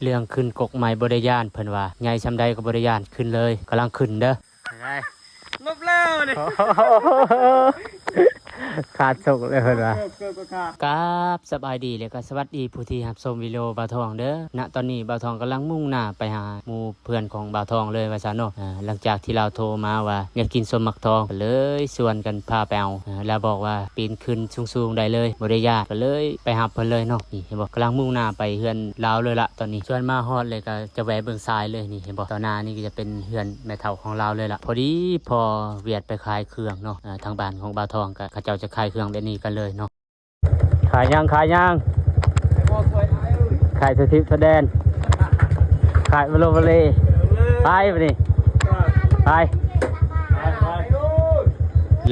ເລື່ອງຂຶ້ນກົກໃໝ່ບໍ່ໄດ້ຢ້ານ ເພິ່ນວ່າ ໃຫຍ່ສ່ຳໃດກໍບໍ່ໄດ້ຢ້ານ ຂຶ້ນເລີຍ ກຳລັງຂຶ້ນເດີ. ໄດ້ ລົບແລ້ວນີ້ ຂາດສົກເລີຍເພິ່ນວ່າ. ເກີບ ເກີບກໍຂາດ. ກາບສະບາຍດີ ແລະກໍສະຫວັດດີຜູ້ທີ່ຮັບຊົມວິດີໂອບ່າວທອງເດີ. ນະຕອນນີ້ບ່າວທອງກຳລັງມຸ່ງໜ້າໄປຫາໝູ່ເພື່ອນຂອງບ່າວທອງເລີຍວ່າຊັ້ນເນາະ. ເອີ ຫຼັງຈາກທີ່ລາວໂທມາວ່າຢາກກິນສົ້ມໝາກທອງ ກໍເລີຍຊວນກັນພາໄປເອົາ. ເອີ ລາວບອກວ່າປີນຂຶ້ນສູງໆໄດ້ເລີຍ ບໍ່ໄດ້ຢ້ານ ກໍເລີຍໄປຮັບເພິ່ນເລີຍເນາະ. ນີ້ເຫັນບໍ່ ກຳລັງມຸ່ງໜ້າໄປເຮືອນລາວເລີຍລະຕອນນີ້. ສ່ວນມາຮອດເລີຍກໍຈະແວ່ເບິ່ງຊາຍເລີຍ. ນີ້ເຫັນບໍ່ ຕໍ່ໜ້ານີ້ກໍຈະເປັນເຮືອນແມ່ເຖົ້າຂອງລາວເລີຍລະ. ພໍດີພໍ່ວຽດໄປຂາຍເຄື່ອງເນາະ. ເອີ ທາງບ້ານຂອງບ່າວທອງກໍເຂົາເຈົ້າຈະຂາຍເຄື່ອງແບບນີ້ກັນເລີຍເນາະ. ຂາຍຫຍັງ ຂາຍຫຍັງ ຂາຍສະທິບສະແດນ ຂາຍໂບໂລໂບເລ ໄປບາດນີ້ ໄປ.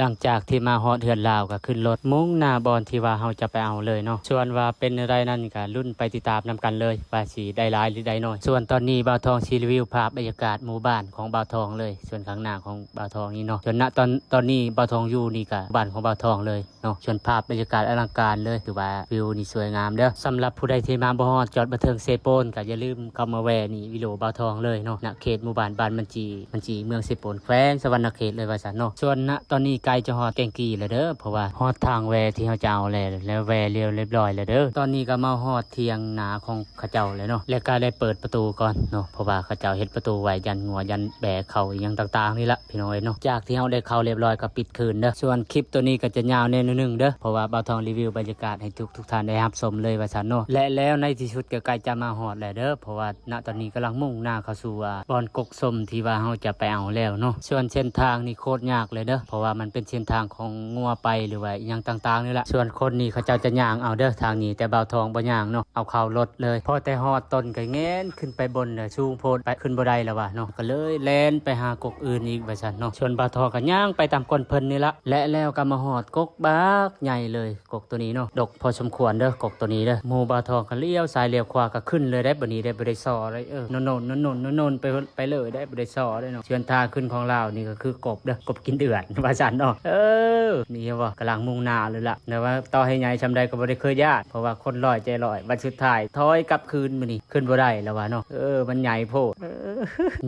ຫຼັງຈາກທີ່ມາຮອດເຮືອນລາວກໍຂຶ້ນລົດມຸ່ງໜ້າບ່ອນທີ່ວ່າເຮົາຈະໄປເອົາເລີຍເນາະ. ສ່ວນວ່າເປັນແນວໃດນັ້ນກໍລຸ້ນໄປຕິດຕາມນຳກັນເລີຍ ວ່າຊິໄດ້ຫຼາຍຫຼືໄດ້ໜ້ອຍ. ສ່ວນຕອນນີ້ບ່າວທອງຊິຣີວິວພາບບັນຍາກາດໝູ່ບ້ານຂອງບ່າວທອງເລີຍ. ສ່ວນຂ້າງໜ້າຂອງບ່າວທອງນີ້ເນາະ ສ່ວນນະຕອນ ຕອນນີ້ບ່າວທອງຢູ່ນີ້ກໍບ້ານຂອງບ່າວທອງເລີຍ ເນາະ. ສ່ວນພາບບັນຍາກາດອະລັງການເລີຍ ຖືວ່າວິວນີ້ສວຍງາມເດີ. ສຳລັບຜູ້ໃດທີ່ມາບໍ່ຮອດຈອດບໍ່ເຖິງເຊໂປນ ກໍຢ່າລືມເຂົ້າມາແວ່ນີ້ວິດີໂອບ່າວທອງເລີຍເນາະ. ນະເຂດໝູ່ບ້ານ ບ້ານມັນຈີ ມັນຈີ ເມືອງເຊໂປນ ແຂວງສະຫວັນນະເຂດເລີຍວ່າຊັ້ນເນາະ. ສ່ວນນະຕອນນີ້ໃກ້ຈະຮອດແກ່ງກີ້ແລ້ວເດີ ເພາະວ່າຮອດທາງແວ່ທີ່ເຮົາຈະເອົາແລ້ວ ແລ້ວແວ່ລຽວລຽບຮ້ອຍແລ້ວເດີ. ຕອນນີ້ກໍມາຮອດຖຽງນາຂອງເຂົາເຈົ້າແລ້ວເນາະ ແລະກໍໄດ້ເປີດປະຕູກ່ອນເນາະ ເພາະວ່າເຂົາເຈົ້າເຮັດປະຕູໄວ້ ຢ້ານງົວ ຢ້ານແບເຂົ້າ ອີ່ຫຍັງຕ່າງໆນີ້ລະ ພີ່ນ້ອງເອີຍເນາະ. ຈາກທີ່ເຮົາໄດ້ເຂົ້າລຽບຮ້ອຍກໍປິດຄືນເດີ. ສ່ວນຄລິບໂຕນີ້ກໍຈະຍາວແດ່ໜ້ອຍໜຶ່ງເດີ ເພາະວ່າບ່າວທອງຣີວິວບັນຍາກາດໃຫ້ທຸກໆທ່ານໄດ້ຮັບຊົມເລີຍວ່າຊັ້ນເນາະ. ແລະແລ້ວໃນທີ່ສຸດກໍໃກ້ຈະມາຮອດແລ້ວເດີ ເພາະວ່ານະຕອນນີ້ກຳລັງມຸ່ງໜ້າເຂົ້າສູ່ ອາ ບ່ອນກົກສົ້ມທີ່ວ່າເຮົາຈະໄປເອົາແລ້ວເນາະ. ສ່ວນເສັ້ນທາງນີ້ໂຄດຍາກເລີຍເດີ ເພາະວ່າມັນເປັນເສັ້ນທາງຂອງງົວໄປ ຫຼືວ່າອີ່ຫຍັງຕ່າງໆນີ້ລະ. ສ່ວນຄົນນີ້ເຂົາເຈົ້າຈະຍ່າງເອົາເດີທາງນີ້ ແຕ່ບ່າວທອງບໍ່ຍ່າງເນາະ ເອົາເຂົ້າລົດເລີຍ. ພໍແຕ່ຮອດຕົ້ນກໍແງນຂຶ້ນໄປບົນ ແລ້ວສູງໂພດ ໄປຂຶ້ນບໍ່ໄດ້ລະວ່າເນາະ ກໍເລີຍແລ່ນໄປຫາກົກອື່ນອີກວ່າຊັ້ນເນາະ. ສ່ວນບ່າວທອງກໍຍ່າງໄປຕາມກົ້ນເພິ່ນນີ້ລະ ແລະແລ້ວກໍມາຮອດກົກບັກໃຫຍ່ເລີຍ ກົກໂຕນີ້ເນາະ ດົກພໍສົມຄວນເດີ ກົກໂຕນີ້ເດີ. ໝູ່ບ່າວທອງກໍລ້ຽວຊ້າຍລ້ຽວຂວາ ກໍຂຶ້ນເລີຍໄດ໋ ບັດນີ້ໄດ້ ບໍ່ໄດ້ຊໍເລີຍ. ເອີ ໂນນໆ ໂນນໆ ໂນນໆ ໄປ ໄປເລີຍໄດ໋ ບໍ່ໄດ້ຊໍເລີຍເນາະ. ສ່ວນທ່າຂຶ້ນຂອງລາວນີ້ກໍຄືກົບເດີ ກົບກິນເດືອນວ່າຊັ້ນເນາະ. ເອີ ນີ້ເຫັນບໍ່ ກຳລັງມຸ່ງໜ້າເລີຍລະ ແຕ່ວ່າຕໍ່ໃຫ້ໃຫຍ່ສ່ຳໃດກໍບໍ່ໄດ້ເຄີຍຢ້ານ ເພາະວ່າຄົນລອຍໃຈລອຍ. ບັດສຸດທ້າຍຖອຍກັບຄືນ ມື້ນີ້ຂຶ້ນບໍ່ໄດ້ລະວ່າເນາະ. ເອີ ມັນໃຫຍ່ໂພດ ເອີ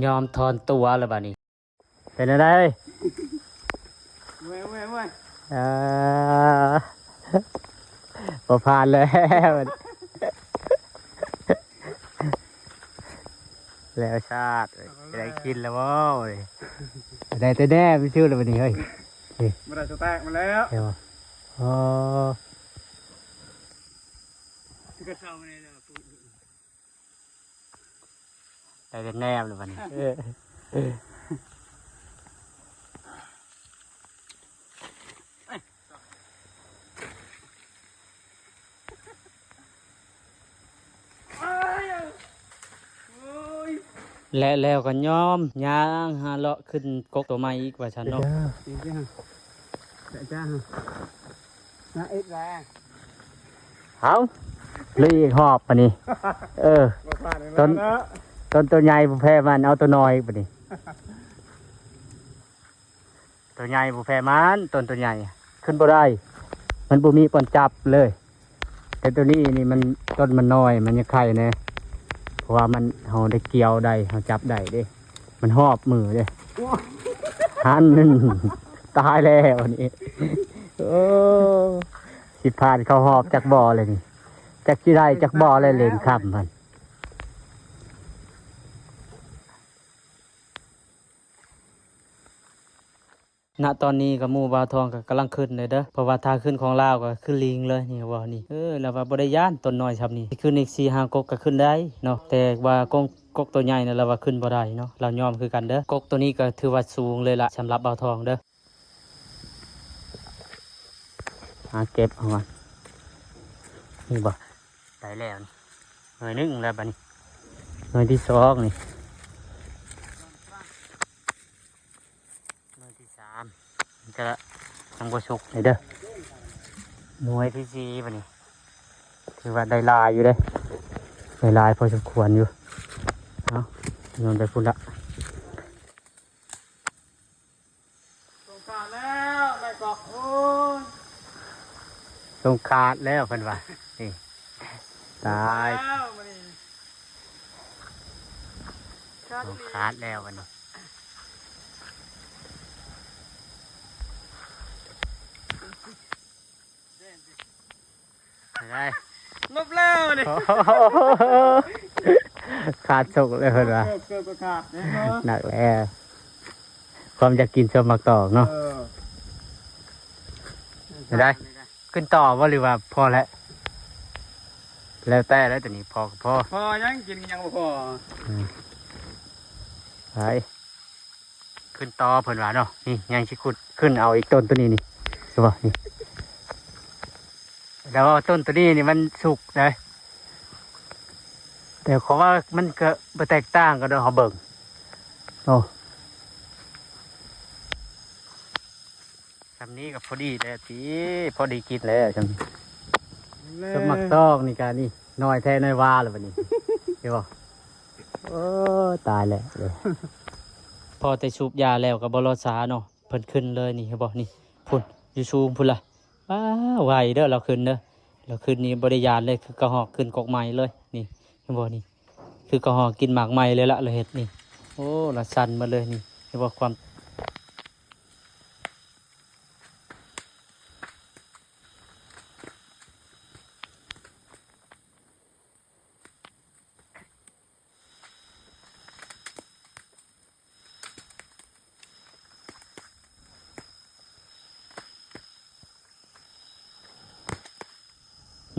ຍອມຖອນຕົວລະບັດນີ້. ເປັນແນວໃດ? ໂອ້ຍ ໂອ້ຍ ໂອ້ຍ ອ່າ ບໍ່ຜ່ານແລ້ວ ແລ້ວຊາດ ໄດ້ກິນແລ້ວບໍ່? ໄດ້ແຕ່ແດ່ ໄປຊື່ແລ້ວບັດນີ້ເຮີ້ຍ. ນີ້ ບໍ່ໄດ້ສະແຕັກມາແລ້ວ ເຫັນບໍ່? ອໍ ກະເຊົາມາແລ້ວ. ໄດ້ແນມແລ້ວບັດນີ້. ເອີ ເອີ ແລະແລ້ວກໍຍອມຍ່າງຫາເລາະຂຶ້ນກົກໂຕໃໝ່ອີກວ່າຊັ້ນເນາະ. ເອົາ ເລີຍອີກຮອບບາດນີ້. ເອີ ຕົ້ນ ຕົ້ນໂຕໃຫຍ່ບໍ່ແພ້ມັນ ເອົາໂຕນ້ອຍບາດນີ້. ໂຕໃຫຍ່ບໍ່ແພ້ມັນ ຕົ້ນໂຕໃຫຍ່ຂຶ້ນບໍ່ໄດ້ ມັນບໍ່ມີບ່ອນຈັບເລີຍ. ແຕ່ໂຕນີ້ນີ້ມັນ ຕົ້ນມັນນ້ອຍ ມັນຍັງໄຄແດ່ ເພາະວ່າມັນ ເຮົາໄດ້ກ່ຽວໄດ້ ເຮົາຈັບໄດ້ເດ້ ມັນຮອບມືເດ້. ຫັ້ນ ຕາຍແລ້ວນີ້. ໂອ້ ຊິຜ່ານເຂົ້າຮອບຈັກບໍ່ແລ້ວນີ້ ຈັກຊິໄດ້ຈັກບໍ່ແລ້ວ ເລນຄຳຫັ້ນ. ນະຕອນນີ້ກໍໝູ່ບ່າວທອງກໍກຳລັງຂຶ້ນເລີຍເດີ ເພາະວ່າທ່າຂຶ້ນຂອງລາວກໍຄືລີງເລີຍ. ນີ້ວ່ານີ້ ເອີ ລາວວ່າບໍ່ໄດ້ຢ້ານ ຕົ້ນນ້ອຍຊ່ຳນີ້ ຊິຂຶ້ນອີກສີ່ຫ້າກົກກໍຂຶ້ນໄດ້ເນາະ ແຕ່ວ່າກົກ ກົກໂຕໃຫຍ່ນະ ລາວວ່າຂຶ້ນບໍ່ໄດ້ເນາະ. ລາວຍອມຄືກັນເດີ ກົກໂຕນີ້ກໍຖືວ່າສູງເລີຍລະ ສຳລັບບ່າວທອງເດີ. ຫາເກັບເອົາກ່ອນ ນີ້ບໍ່ ໄດ້ແລ້ວນີ້ ໜ່ວຍໜຶ່ງແລ້ວບາດນີ້ ໜ່ວຍທີສອງນີ້ ໜ່ວຍທີສາມ ມັນກະຍັງບໍ່ສຸກນີ້ເດີ ໜ່ວຍທີສີ່ບາດນີ້. ຖືວ່າໄດ້ຫຼາຍຢູ່ເດ້ ໄດ້ຫຼາຍພໍສົມຄວນຢູ່. ເອົາ ໂຍນໄປພຸ້ນລະ. ສົງຂາດແລ້ວ ໄດ້ເກາະ ໂອ້ຍ ສົງຂາດແລ້ວເພິ່ນວ່າ ນີ້ ຕາຍ ສົງຂາດແລ້ວມື້ນີ້. ຂາດແລ້ວບັດນີ້ ໄດ້ ນົບແລ້ວນີ້ ຂາດສົກເລີຍເພິ່ນວ່າ ເກີບ ເກີບກໍຂາດແນ່ເນາະ ໜັກແລ້ວ ຄວາມຢາກກິນສົ້ມໝາກຕອກເນາະ ເອີ ໄດ້ ຂຶ້ນຕໍ່ບໍ່ ຫຼືວ່າພໍແລ້ວ? ແລ້ວແຕ່ແລ້ວ ຕົວນີ້ພໍກໍພໍ ພໍຫຍັງ ກິນຫຍັງບໍ່ພໍ ອືມ ໄປ ຂຶ້ນຕໍ່ເພິ່ນວ່າເນາະ ນີ້ຍັງຊິຂຸດຂຶ້ນເອົາອີກຕົ້ນຕົວນີ້ນີ້ ເຫັນບໍ່ນີ້ ແລ້ວຕົ້ນຕົວນີ້ນີ້ມັນສຸກເດ້ ແຕ່ເຂົາວ່າມັນກໍບໍ່ແຕກຕ່າງກັນດອກ ເຮົາເບິ່ງ ໂອ້ ຊ່ຳນີ້ກໍພໍດີແລ້ວຕິ ພໍດີກິນແລ້ວຊ່ຳນີ້ ແລ້ວ ສົມໝາກຕອກນີ້ກະນີ້ ນ້ອຍແທ້ນ້ອຍວ່າແລ້ວບັດນີ້ ເຫັນບໍ່ ໂອ້ ຕາຍແລ້ວ ພໍແຕ່ສູບຢາແລ້ວກໍບໍ່ລໍຊ້າເນາະ ເພິ່ນຂຶ້ນເລີຍນີ້ ເຫັນບໍ່ນີ້ ພຸ້ນ ຢູ່ສູງພຸ້ນລະ ວ້າ ໄວເດີ ລາວຂຶ້ນເດີ ລາວຂຶ້ນນີ້ບໍ່ໄດ້ຢ້ານເລີຍ ຄືກະຮອກຂຶ້ນກົກໄມ້ເລີຍ ນີ້ ເຫັນບໍ່ນີ້ ຄືກະຮອກກິນໝາກໄມ້ເລີຍລະ ລາວເຮັດນີ້ ໂອ້ ລາວສັ່ນໝົດເລີຍນີ້ ເຫັນບໍ່ ຄວາມ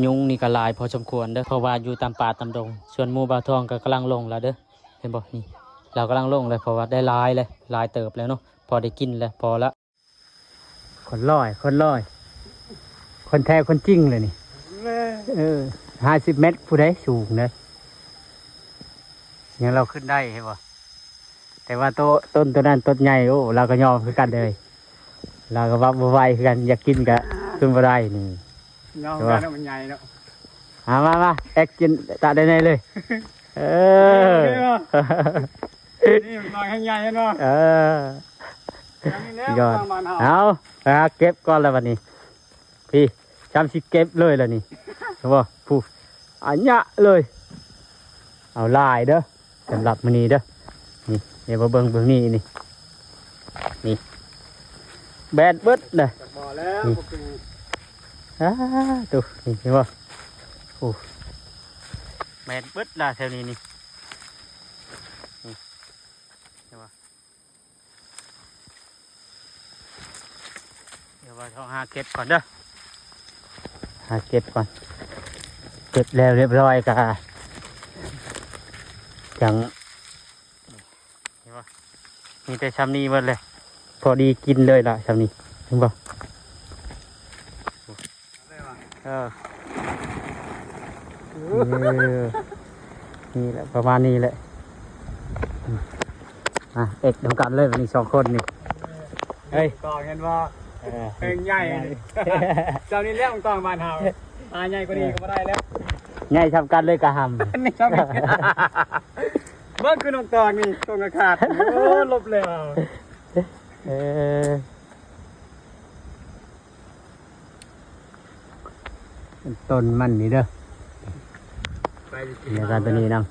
ຍຸງນີ້ກໍຫຼາຍພໍສົມຄວນເດີ ເພາະວ່າຢູ່ຕາມປ່າຕາມດົງ ສ່ວນໝູ່ບ່າວທອງກໍກຳລັງລົງແລ້ວເດີ ເຫັນບໍ່ນີ້ ລາວກຳລັງລົງແລ້ວ ເພາະວ່າໄດ້ຫຼາຍແລ້ວ ຫຼາຍເຕີບແລ້ວເນາະ ພໍໄດ້ກິນແລ້ວ ພໍລະ ຄົນລອຍ ຄົນລອຍ ຄົນແທ້ຄົນຈິງເລີຍນີ້ ເອີ ຫ້າສິບແມັດ ຜູ້ໃດສູງເດີ ຍັງລາວຂຶ້ນໄດ້ ເຫັນບໍ່ ແຕ່ວ່າໂຕ ຕົ້ນໂຕນັ້ນຕົ້ນໃຫຍ່ ໂອ້ ລາວກໍຍອມຄືກັນເລີຍ ລາວກໍວ່າບໍ່ໄຫວຄືກັນ ຢາກກິນກໍຂຶ້ນບໍ່ໄດ້ນີ້ ຍອມ ແຕ່ວ່າ ກັນ ມັນໃຫຍ່ເນາະ ມາ ມາ ມາ ແອັກກິນຕາໄດ້ແນ່ເລີຍ ເອີ ນີ້ມັນນ້ອຍແຮງໃຫຍ່ເນາະ ເອີ ນີ້ແຫຼະ ຍອດ ບ້ານເຮົາ ເອົາ ໄປຫາເກັບກ່ອນແລ້ວບັດນີ້ ພີ້ ຊ່ຳຊິເກັບເລີຍລະນີ້ ເຫັນບໍ່ ຜູ້ ອັນຍະເລີຍ ເອົາຫຼາຍເດີ ສຳລັບມື້ນີ້ເດີ ນີ້ ດຽວມາເບິ່ງເບື້ອງນີ້ນີ້ ນີ້ ແບນເບິດເດີ ບໍ່ແລ້ວ ນີ້ ບໍ່ເກັ່ງ ອ້າ ໂຕ ນີ້ ເຫັນບໍ່ ໂອ້ ແບນເບິດລະແຖວນີ້ນີ້ ນີ້ ເຫັນບໍ່? ດຽວວ່າຕ້ອງຫາເກັບກ່ອນເດີ ຫາເກັບກ່ອນ ເກັບແລ້ວຮຽບຮ້ອຍກະຈັ່ງ ເຫັນບໍ່? ມີແຕ່ຊ່ຳນີ້ໝົດເລີຍ ພໍດີກິນເລີຍລະຊ່ຳນີ້ ເຫັນບໍ່? ເອີ ເອີ ນີ້ແຫຼະ ປະມານນີ້ແຫຼະ ອ່ະ ເອັກນຳກັນເລີຍບັດນີ້ສອງຄົນນີ້ ເຮີ້ຍ ຕອງເຫັນບໍ່? ເອີ ເປັນໃຫຍ່ ເຈົ້ານີ້ແຫຼະ ຕອງບ້ານເຮົາ ຫາໃຫຍ່ກວ່ານີ້ກໍບໍ່ໄດ້ແລ້ວ ໃຫຍ່ຊ່ຳກັນເລີຍກະຫຳ ເບິ່ງຄືນ້ອງຕອງນີ້ ຕົງກະຂາດ ໂອ້ ລົບແລ້ວ ເອີ ຕົ້ນມັນນີ້ເດີ ແລ້ວກໍຕົວນີ້ນຳ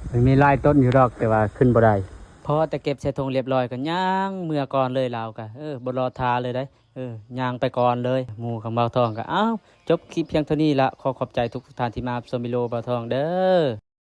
ມັນມີຫຼາຍຕົ້ນຢູ່ດອກ ແຕ່ວ່າຂຶ້ນບໍ່ໄດ້ ພໍແຕ່ເກັບໃສ່ຖົງລຽບຮ້ອຍກໍຍ່າງເມືອກ່ອນເລີຍ ລາວກໍ ເອີ ບໍ່ລໍຖ້າເລີຍໃດ໋ ເອີ ຍ່າງໄປກ່ອນເລີຍ ໝູ່ຂອງບ່າວທອງກໍ ອ້າວ ຈົບຄລິບພຽງເທົ່ານີ້ລະ ຂໍຂອບໃຈທຸກໆທ່ານທີ່ມາຮັບຊົມວິດີໂອບ່າວທອງເດີ.